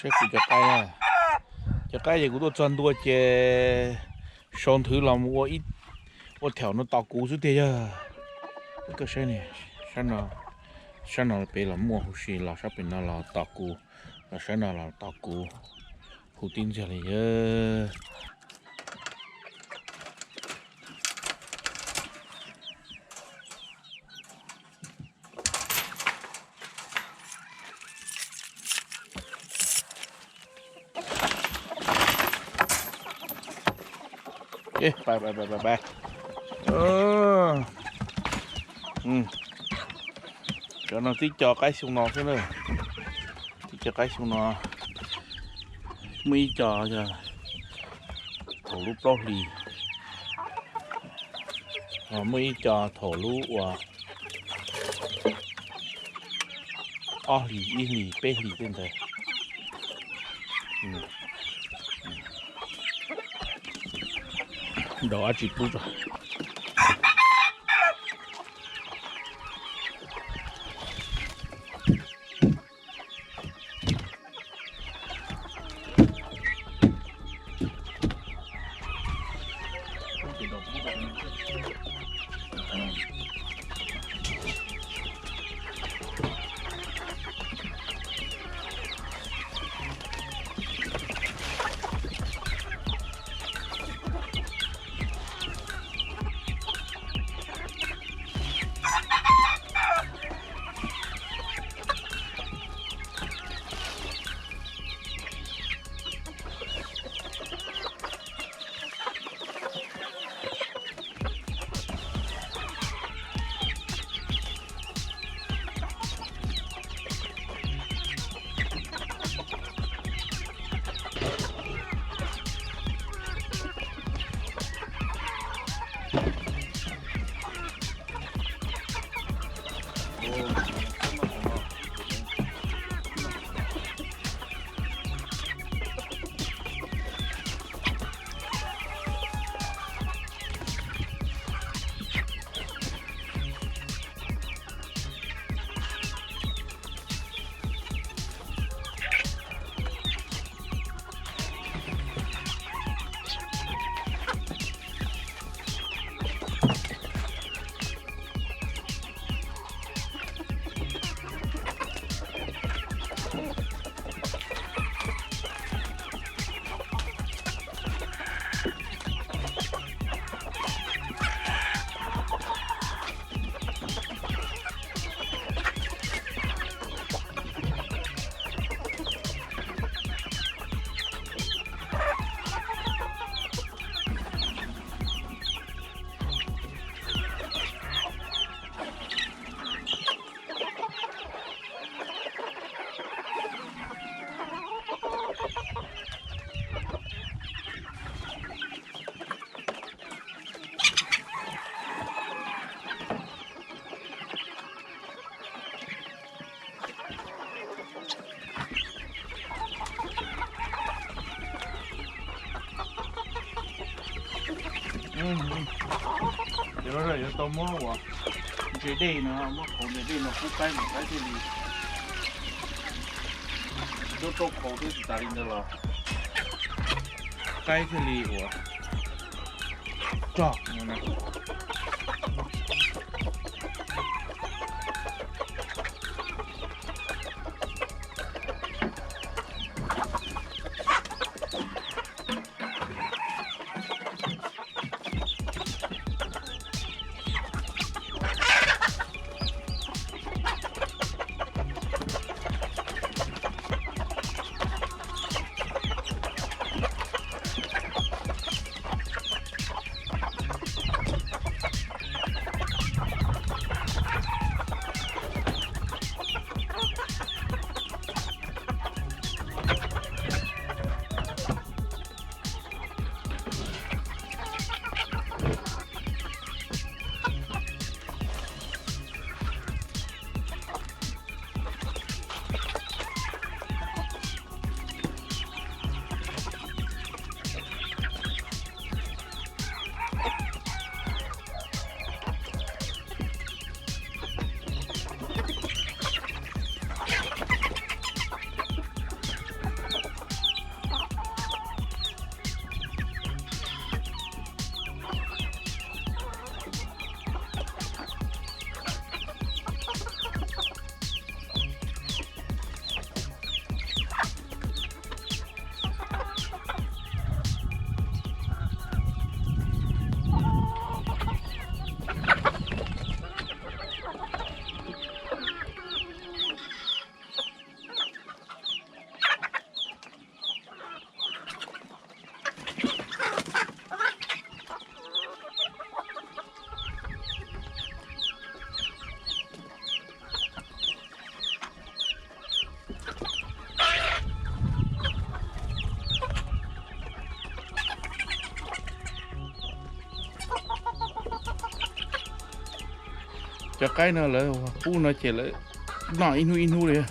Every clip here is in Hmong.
Saib kuv cov qaib, cov qaib ces kuv tuaj txog ntua ces sau nthwv los mus ua ib, ua thaum no tos kuv xwb tiag yog. Koj saib, sab no, sab no pem los muaj huv si, los sab pem no los tos kuv, los sab no los tos kuv, huv tib ntxag li yog. Cov no tib co qaib xyoo no xwb na. Tib co qaib xyoo no, muaj ib co yog thaum lub plaub hlis, muaj ib co thaum lub uas ob hlis, ib hlis, peb hlis tej ntawd. Ntaus dab tsi pub tso. Cov no yuav tau muab ua ntses dej no, muab qhauv ntses dej no pub qaib mas qaib thiaj li, muab rau qhauv thiab tsis tas li ntawd los qaib thiaj li ua rog no na. Cov qaib no lawv pub no ces lawv noj ib hnub ib hnub li.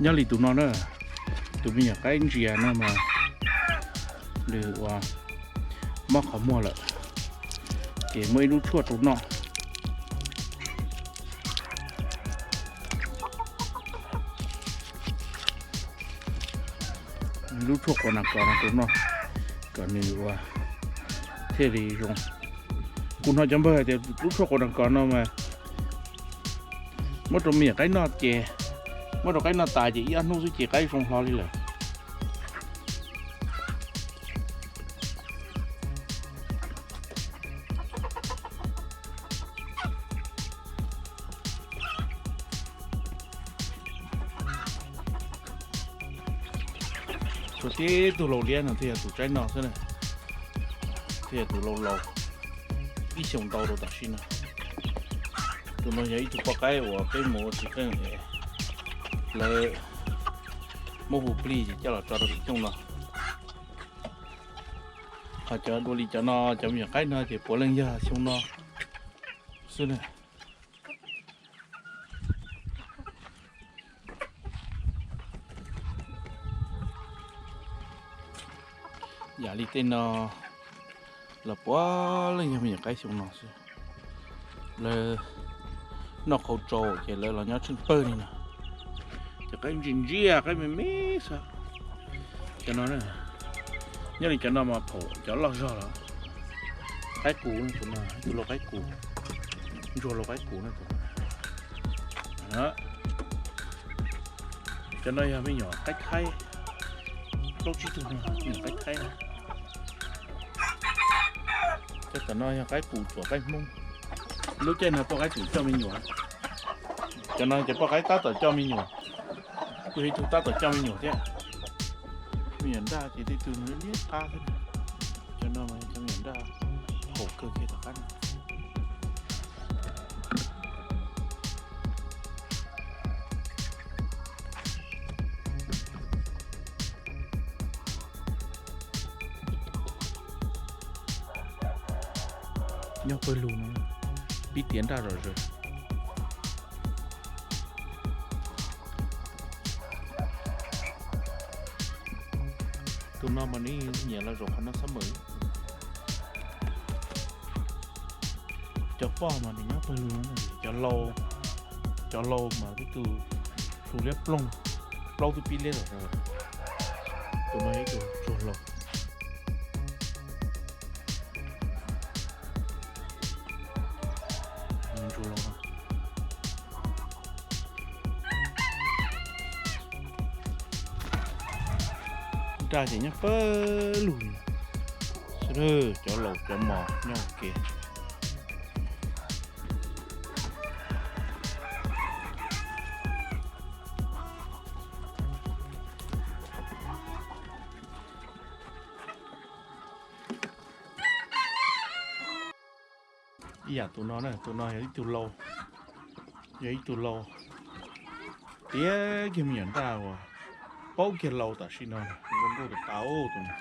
Nyob li tus no na, tus me nyuam qaib ntsia no mas nws ua mob qhov muag lawm, ces muaj ib lub tshuaj rau noj. Lub tshuaj quav nas kos no rau noj, kom nws ua thiaj li zoo. Kuv hnov cov npawg hais tias lub tshuaj quav nas kos no mas muab rau me nyuam qaib noj ces, muab rau qaib noj tas ces ib ob hnub xwb ces qaib zoo hlo li lawm. Tsuas tib tug laus liab no thiaj yog tus tsaib no xwb na, thiaj yog tus laus laus ib xyoos ntau rau tam sim no. Tus no yog ib tug poj qaib uas peb mus ua txiv qeej es lawv muab hu plig ces coj los tso rau tim xyooj no. Ho cov dua li cov no, cov me nyuam qaib no ces puav leej yog xyoo no xwb na. Yam li tej no los puav leej yog me nyuam qaib xyoo no xwb. Lawv noj qhau tsau ces lawv los nyob tsheej pawg li no. Cov qaib ntsia ntsia, qaib me me xwb. Cov no, nyob li cov no mas phaum cov loj zog los. Qaib qus no, tus no tus lau qaib qus, ntsuag lau qaib qus no. Cov no yog me nyuam qaib thaib, plaub tsib tug me nyuam qaib thaib na. Cov tom no yog qaib qus txuam qaib hmoob. Lub caij no poj qaib tseem coj me nyuam. Cov no ces poj qaib tab tom coj me nyuam. Kuj yog ib tug tab tom coj me nyuam thiab. Me nyuam nraj ces tej tug liab qab xwb. Cov no mas cov me nyuam nraj haum kawg kiag tom qab no. Nyob pawg lug no, pib tiav nraj zom zaws. Tus no mas nws nyiam los zaum qhov no xab mawm. Cov poj mas nws nyob pawg lug no, cov lau, cov lau mas ib tug tus liab ploog, plaub tug pib liab zom zaws. Tus no yog ib tug ntsuag lau. Ntsuag lau no. Nraj ces nyob pawg lug li. Sawv daws cov laus cov mos nyob ua ke. Ib yam tus no na, tus no yog ib tug lau, yog ib tug lau tiav kiag me nyuam nraj uas paub kiag lau tam sim no, zoo nkauj tas tas tus no.